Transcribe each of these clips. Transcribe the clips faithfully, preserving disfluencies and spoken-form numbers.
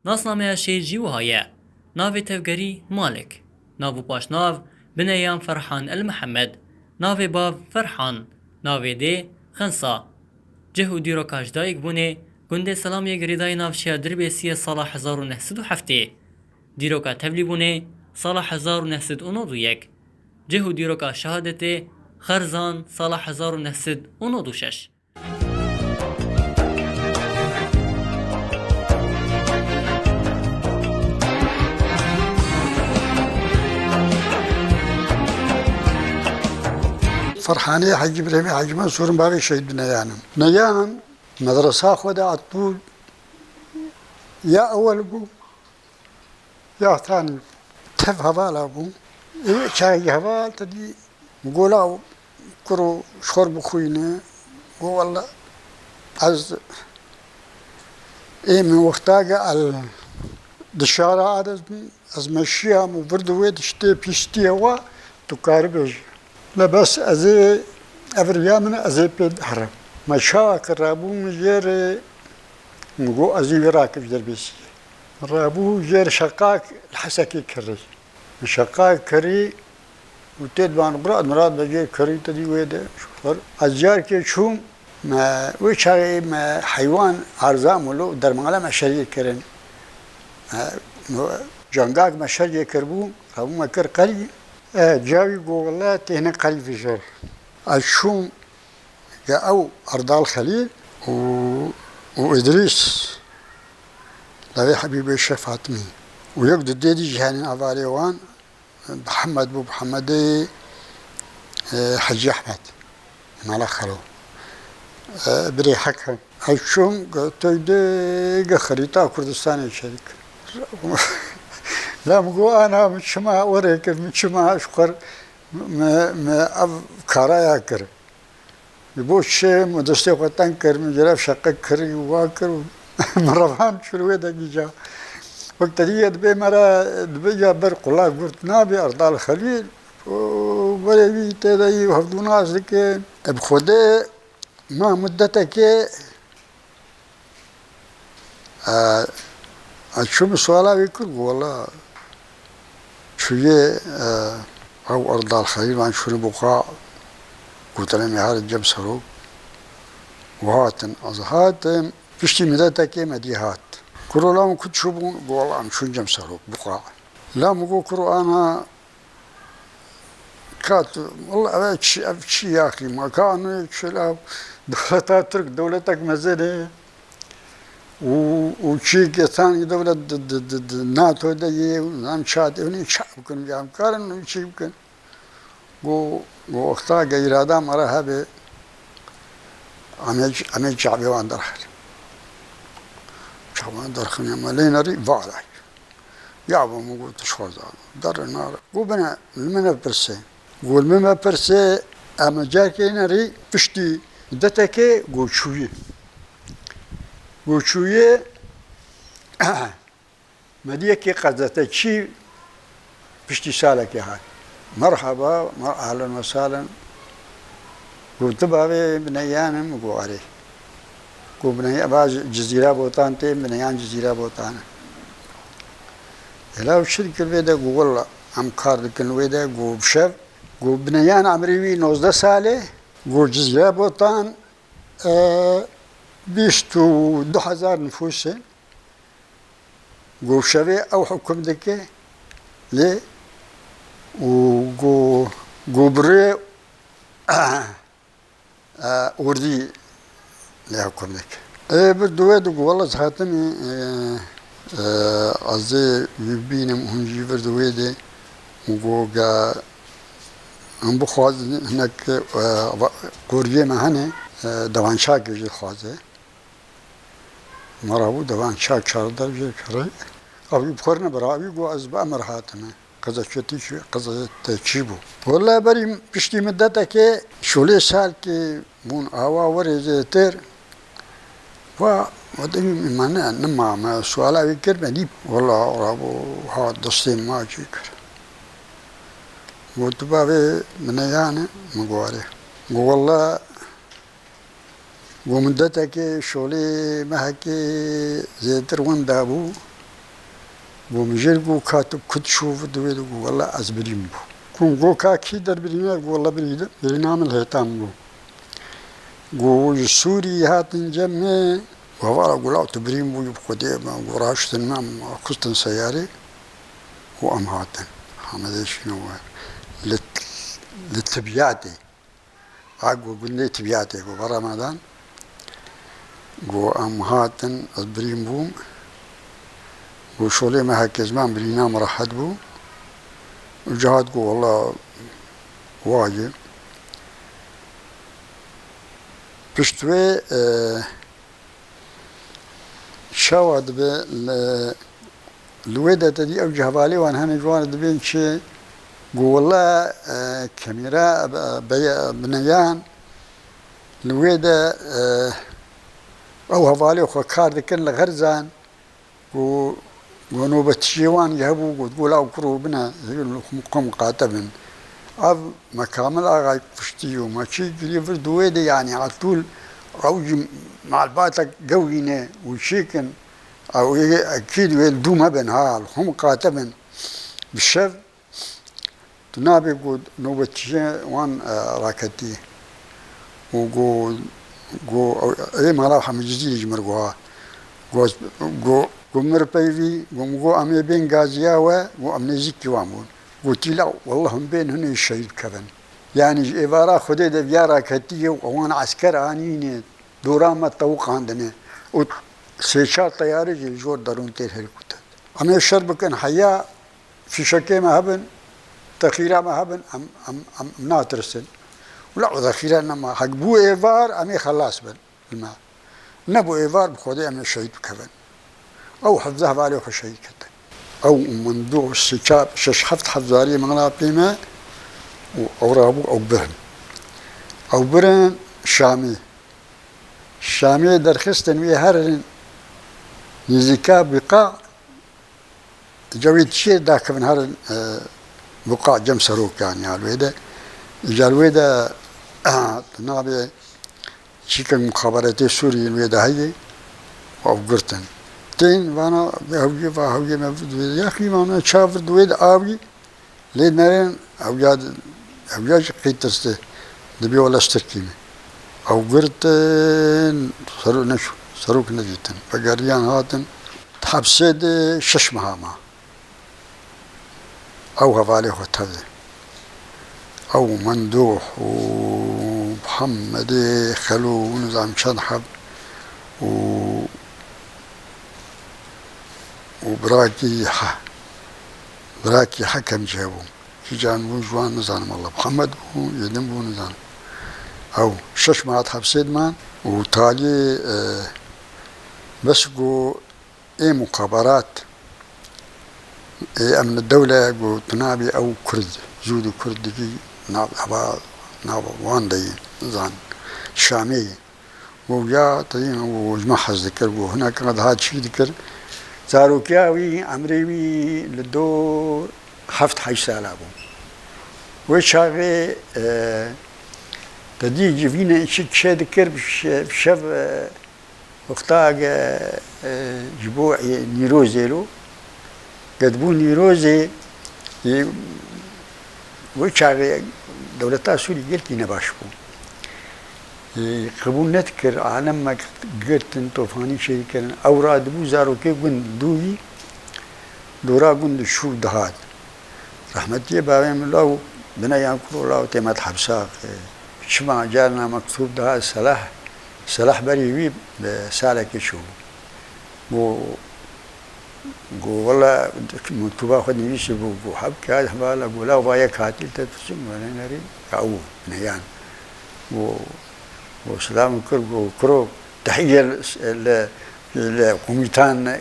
Nasnameya şêr jî wiha ye. Navê tevgerî Malik. Nav û paşnav Bineyan Ferhan El Mihemed. Navê bav Ferhan. Navê dê Xensa. Cih û dîroka ji dayikbûnê gundê Selamiyê girêdayî navçeya Dirbêsiyê sala hezar û neh sed û heftê. Dîroka tevlîbûnê sala hezar û neh sed û nod û yek. Cih û dîroka şehadetê Xerzan sala hezar û neh sed û nod û şeş. Ferhanê Hecî Birêmê Hecî Mensûr in bavê Şehîd Bineyan in. Bineyan medresa xwe de atbû ya ewel bû, ya tanî tev hevala bû. Ê çaxê heval te dî gola kuro şor bixwîne. Go walla ez ê min wexta ge el dişara adez bî. Ez meşiyam û vir di wê diştê pîstiye wa tu karibêjî. Le bes ez ê evriya min ez ê pê herim. Me çawa kir rabû min jêrê min got ez ê wê rakim Derbêsiyê. Rabû jêr şeqak li Hesekê kirî. Min şeqak kirî û tê diban Murad, Murad be jêr kirî te dî wê de. Ez carkê çûm, me wê çaxê me heywan arza mûlo dermala me şeriyê kirin. E, no, cangak me şer jê kiribû, rabû me kir qelî. E, cawî go wele têne qelî vijor. Ez çûm ge ew Erdal Xelîl û, û Îdrîs, levê Hebîbê Şêx Fatimî. Û yek du dê dî jî henên avarê wan, Mihemed bû, Mihemedê, e, Hecî Ehmed. Mala Xelo. E, birê Hek e. Ez çûm, ge toy de, ge xerîta Kurdistanê çêdik. La min got, ana, min çima werê kir, min çima ji xwe, me, me ev karaya kir. Ji bo çi min destê xwe teng kir, min ji rev şeqe kirî û wa kir û min revan çû li wê de gîja. Wek te dî ye dibê me re, dibê ya ber qulak gurt nabê Erdal Xelîl. Û berê wî tê de yî hevdû nas dike. E, bi Xwedê ma muddetekê, e, ez çûm suala wî kir, got, wela çûyê, e, ew Erdal Xelîl van çûne buqa, gotine me harin cem serok û hatin. Ez hatim, piştî muddetekê me dî hat. Kuro la min ku çûbûn, got, wela em çûn cem serok buqa. La min got, kuro ana Ka tu, wela ev çi, ev çi yaxî ma? Ka anû çila dewleta Tirk, dewletek mezin e. Û, û çi kesan dewlet di, di, di, di NATO de ye, em ça de, hûn ça bikin, ya em karin û çi bikin? Go, go wexta ge îrada me re hebe, em ê, em ê çavê wan derxin. Çavan derxin, em ê lê nerî, valay. Ya bo min got, tu ji xwe zan. Derre nare. Got, bine, li min ve pirse. Got, li min ve pirse, em carkê nerî piştî detekê got çûyê. Got çûyê, me dî yekê qezeteçî piştî salekê hat. Merhaba, mer-, ahlen ve sahlen. Got, tu bavê Bineyan in? Got, erê. Got, Bineyan, va Cizîra Botan tê, Bineyan Cizîra Botan e. Ela ew çi dikir vê de? Got, wela em kar dikin wê de. Got, bi şev. Got, Bineyan emrê wî nozdeh sal e. Got, Cizîra Botan, e, bîst û du hezar nifûs e. Got, şevê ew hukum dike lê û got, got, bi rê, e, ûrdî lê hukum dike. Ê, bir duwê de got, wela ez hatim, e, e, ez ê wî bînim, hûn jî vir duwê de û got, ga em bixwazin hinek, e, va-, qoriyê me hene, e, devançakê jî dixwaze. Me rabû devan çak çardeh jê kirî. Ew jî bi xwe re nebira, ew jî got, ez bi emir hatime. Qezeçetî çi, qezeteçî bû. Wele berî piştî midetekê şolê salkê bûn awa werê zêtir. Wa, wa demî me ne, nema me suala wî kir, me dî, wela rabû ha destê ma çê kir. Got, tu bavê Bineyan î? Min got, erê. Got, wela Got, midetekê şolê mehekê zêtir winda bû. Go min jêr go ka tu kut şû vir di wê de, go wela ez birîn bû. Go min go ka kî derbirîne, go wela birî-, birîna min Lêtan bû. Go ji Sûriyê hatin cem me, go hevala go la tu birîn bûyî bi Xwedê me, go raştin me, em xistin seyarê û em hatin. Hamedê şîno we. Li, li Tibyatê. A go gundê Tibyatê, go Beramadan. Go em hatin, ez birîn bûm. Go şolê me heke ziman birîna me rehet bû. Û cihat go wela wayê. Pişt wê, e, Çawa dibe li, li wê de te dî ew cih hevalê wan hene ji wan re dibên çi? Go wela, e, kemîra, e, beye-, bineyan li wê de, e, ew hevalê xwe kar dikin li Xerzan. Go, go nobetçiyê wan jî hebû, got, go la kuro bine, hêvî li xwe miqate bin. Ev me Kamil Axayê kuştî û me çi kirî vir di wê de, yanî etûl ew jî malbata gewî ne û çêkin, ew ê ekîd wê li dû me bin ha, li xwe miqate bin. Bi şev Tu nabê ku nobetçiyê wan, e, raketî û ku, ku ê mala Hemî Cizîrî ji mir got, got, got, got mir peyvî, got min got em ê bên gaziya we, got em nêzîkî wan bûn. Gotî la wellah hûn bên hûn ê şehîd bikevin. Yanî ji êvara Xwedê de viya raketî ye û wan esker anîne dora me tewiqandine û sê çar teyare jî li jor derûn têr herkûtin. Em ê şer bikin heya Fîşekê me hebin, texîra me hebin, em, em, em natirsin. Wila o zexîre nema. Hek bû êvar, em ê xelas bin li me. Nebû êvar, bi Xwedê em ê şehîd bikevin. Ew hevdeh hevalê xwe şehîd ketin. Ew û min du, sê, çar, şeş, heft hevzariyê min la pê me û ew rabû, ew birin. Ew birin Şamê. Şamê derxistin wê herin nêzîka Bîqa. Îca wê çiyê dakevin herin, e, Buqa cem serokan ya li wê de. Îca li wê de, e, tu nabê çîkek muxaberetê Sûriyê li wê de heye û ew girtin. Tên vana hewcê va hewcê me vir di wê de. Yaxî vana çav vir di wê de awî. Lê nerên, ew ya, ew ya jî qî tirse, dibê wele stirkî me. Ew girtin, serok neçû, serok nedîtin. Vegeriyan hatin, di hepsê de şeş meha ma. Ew hevalê xwe tevde. Ew Mendûh û Muhammedê Xelo û nizam çend heb û, û birakî he, birakî Hekem jî hebû. Kîjan bû ji wan nizanim, wela Mihemed bû, yê din bû nizanim. Ew şeş mehat hepsê diman û taliyê, e, bes ku ê muxaberat, ê emni dewle ku tu nabî ew Kurd, zû di Kurd dikî, nav, heva, nav wan de yî, nizan, Şamê yî. Û ya teyîn û ji me hez dikir, û hinek diha çî dikir. Zarokiya wî, emrê wî li dor heft heşt sala bû. Wê çaxê, e, te dî civînê çi çê dikir, bi şe-, bi şev, e, wexta ge, e, ji bo, e, Nîrozê lo, Gedbûn Nîrozê, e, wê çaxê dewleta Sûrî gelkî nebaş bû. E, qebûl nedikir, alem me girtin, tofanî çêdikirin. Ew radibû zarokê gund dû wî, dora gund şû dihat. Rehmetiyê bavê min law bine yan kuro law tê me di hepsa, e, çima carna mektûb dihat Selah, Selah berî wî bi salekê çûbû. Got, Got, wela, mektuba xwe nivîsî bû, got, hebke hevala, got, la va yek hatî te tu çi wele nerî, ya û neyan. Got, got, selam kir, got, kuro, tehiye li, li, li komutan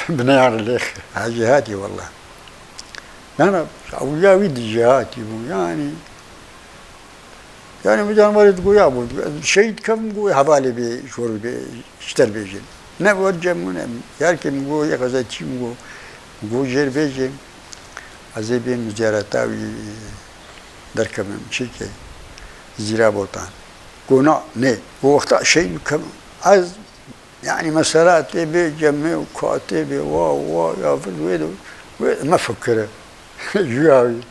bineyan lêx. Hacî hatî wela. Nana, ewliya wî di jêhatî bû, yanî, Yanî min can warê digo ya bû, şehîd kevim, go hevalê bê, şor bê, ji ter bêjin. Ne wer cem ne, yarkê min go, yek xezetçî min go, go jêr bêjê, ez ê bêm ziyareta wî derkevim, çêke, Zîra Botan. Go na, nê, go wexta şehîd bikevim, ez Yanî mesela tê bê cemê û katê bê wa wa ya vir wê de wê me fikire. Ji ya wî.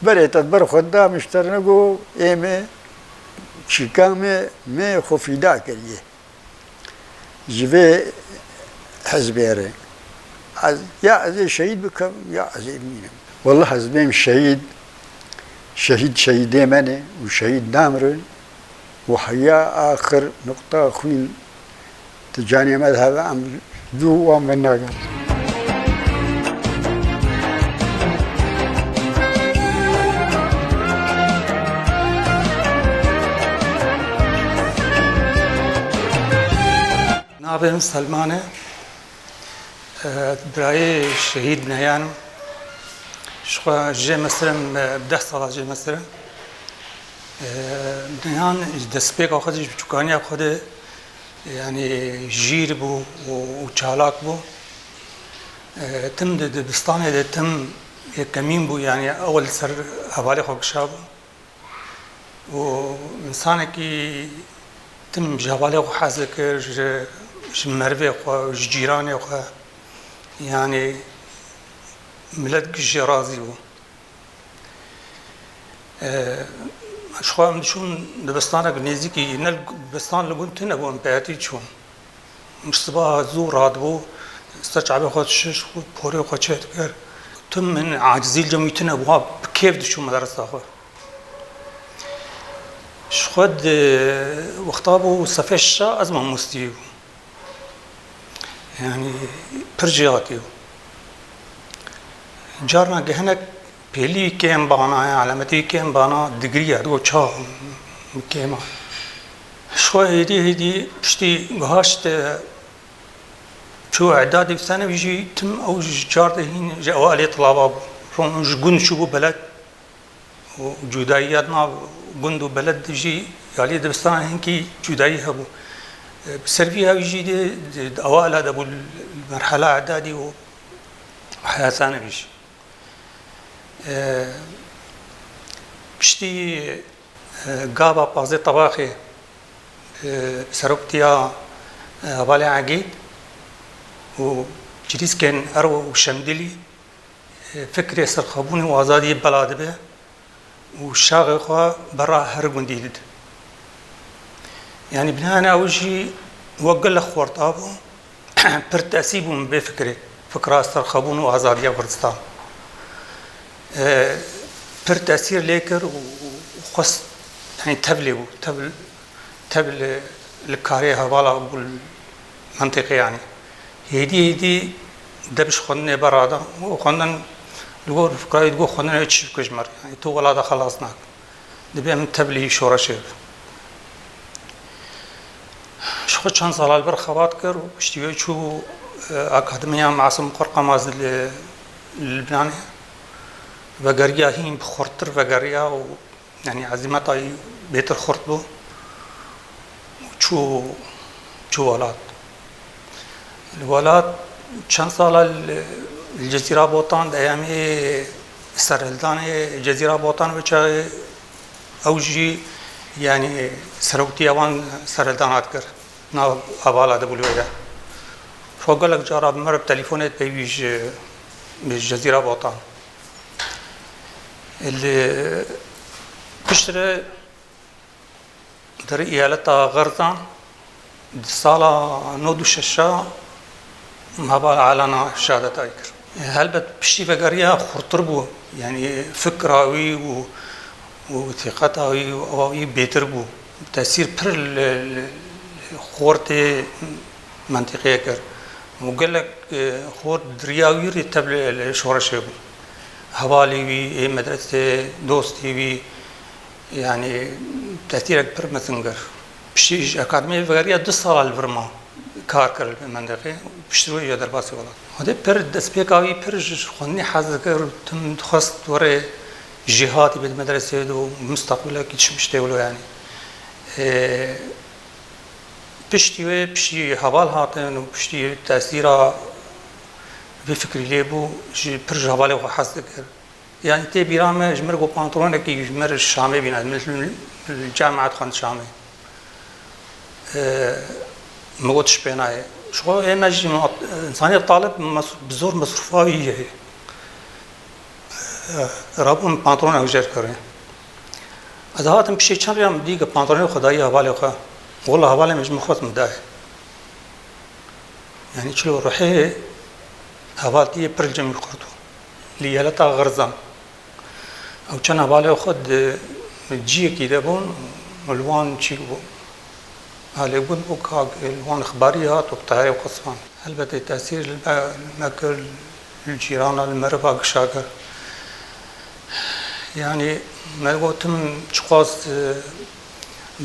Berê te ber xwe da mişterine go ê me çîka me me xwe fîda kiriye. Ji vê hizbê re. Ez, ya ez ê şehîd bikim, ya ez ê bimînim. Wallah ez bêm şehîd, şehîd şehîdê me ne û şehîd namirin û heya axir nuqta xwîn di canê me de hebe em dû wan venagerin. Navê min Selman e. E, birayê şehîd Neyan im. Ji xwe jê mesir im, e, deh sala jê mesir im. E, Neyan ji destpêka xwe de, ji biçûkaniya xwe de, yanî jîr bû û, û çalak bû. E, tim di dibistanê de tim yekemîn bû, yanî ewil li ser hevalê xwe kişabû. û însanekî tim ji hevalê xwe hez dikir, ji, ji merivê xwe, ji cîranê xwe, yanî milet giş jê razî bû. Ji xwe em diçûn dibistanek nêzîkî, ne li, dibistan li gund tune bû, em bi hetî çûn. Ji sibaha zû radibû, ser çavê xwe dişiş, xwe porê xwe çêdikir. Tim min acizî li cem wî tune bû, ha bi kêf diçû medresa xwe. Ji xwe di wexta bû sefê şeşa ez mamosteyê bûm. Yanî pir jêhatî bû. Carna gehinek pêlî kêm bana, alametî kêm bana digiriya, digo ça kêm a. Ji xwe hêdî hêdî piştî gihaşt, e, çû îdadê, bi senevî jî tim ew ji car de hîn ji ewalê tilava bû. Ron ji gund çûbû beled û cudayiya di nav gund û beled de jî ya lê dibistana hinkî cudayî hebû. E, bi ser vî ew jî dê di, di ewala de bû, li merhela îdadî û heya senevî jî. E, piştî, e, gava pazê tebaxê, e, seroktiya, e, hevalê Egîd û Cirîskên Erw û Şemdîlî, e, fikrê serxwebûnê û azadiyê bela dibe û şaxê xwe bera her gundî dide. Yanî binayene ew jî wek gelek xorta bû, pir tesîr bû min vê fikrê, fikra serxwebûn û azadiya Kurdistan. E, pir tesîr lê kir û, û xwest, yanî tevlê bû, tev, tev li, li karê hevala bû li mentiqê yanî. Hêdî hêdî deb ji xwendinê berada û xwendin li gor fikrayê digot xwendinê çi bike ji me re? Yanî tu welata xelas nake. Dibê em tevlî şoreşê bin. Ji xwe çend sala li vir xebat kir û piştî wê çû, e, Akademiya Masûm Qorqamaz li, li Libnanê. Vegeriya hîn bi xurttir vegeriya û, yanî ezîmeta wî bêtir xurt bû. Çû, çû welat. Li welat çend sala li, li Cezîra Botan, di eyamê serhildanê Cezîra Botan wê çaxê ew jî, yanî seroktiya wan serhildana dikir. Nav hevala de bû li wê de. Xwe gelek cara bi me re bi telîfonê dipeyivî ji, ji Cezîra Botan. Li piştre Derê eyaleta Xerzan di sala nod û şeş a heval Alana şehadeta wî kir. Helbet piştî vegeriya xurtir bû, yanî fikra wî û, û tîqeta wî û ewa wî bêtir bû. Tesîr pir li, li, li xortê mentiqê kir. Û gelek, e, xort di riya wî rê tev li, li şoreşê bû. Hevalê wî, ê medresê, dostê wî, Yanî tesîrek pir mezin kir. Piştî ji akademiyê vegeriya du sala li vir ma kar kir li mentiqê. Piştî wê ya derbasî welat. Xwedê pir destpêka wî pir ji xwendinê hez dikir û tim dixwest were jêhatî bê di medreseyê de û mustaqbilekî çi miştê wilo yanî. Ê, piştî wê, piştî heval hatin û piştî tesîra vê fikrî lê bû, ji pir ji hevalê xwe hez dikir. Yanî tê bîra me, ji mir got pantolonekî ji mir Şamê bîna, min li, li camiat xwend Şamê. Ee, Min got, "Ji pê nayê." Ji xwe ê me jî, insanê talib mes-, bi zor mesrûfa wî ye. Rabûn pantolon ew jêr kirî. Ez hatim piştî çend rêya min dî ku pantolonê xwe dayî hevalê xwe. Wela hevalê min ji min xwest min dayê. Yanî çilo ruhê hevaltiyê pir li cem wî qurt bû. Li yeleta xirzan. Ew çend hevalê xwe di ciyekî de bûn, li wan çîk bû. Halê got bû, "Kak, li wan ixbarî hat û tayarê xwe sivan." Helbetê tesîr li me, li me kir, li cîrana, li meriva gişa kir. Yanî me gotim, çiqas, e,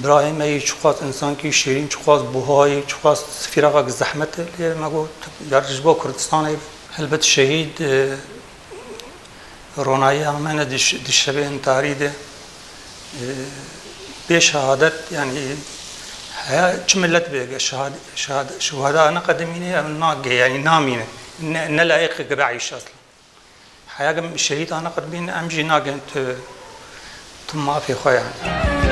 birayê me yî, çiqas însankî şêrîn, çiqas buha yî, çiqas fîraxek zehmet e, lê me got, yar ji bo Kurdistanê, helbet şehîd, e, Ronayiya me ne di ş-, di şevê intiharî de, e, bê şehadet, yanî heya çi millet bê, ge şehad-, şehad-, şuheda neqedimîne, ew nagê, yanî namîne. Ne, ne layiqê ge be eyş aslan. Heya ge şehîd a neqedimîne, em jî nagên tu, tu mafê xwe yanî.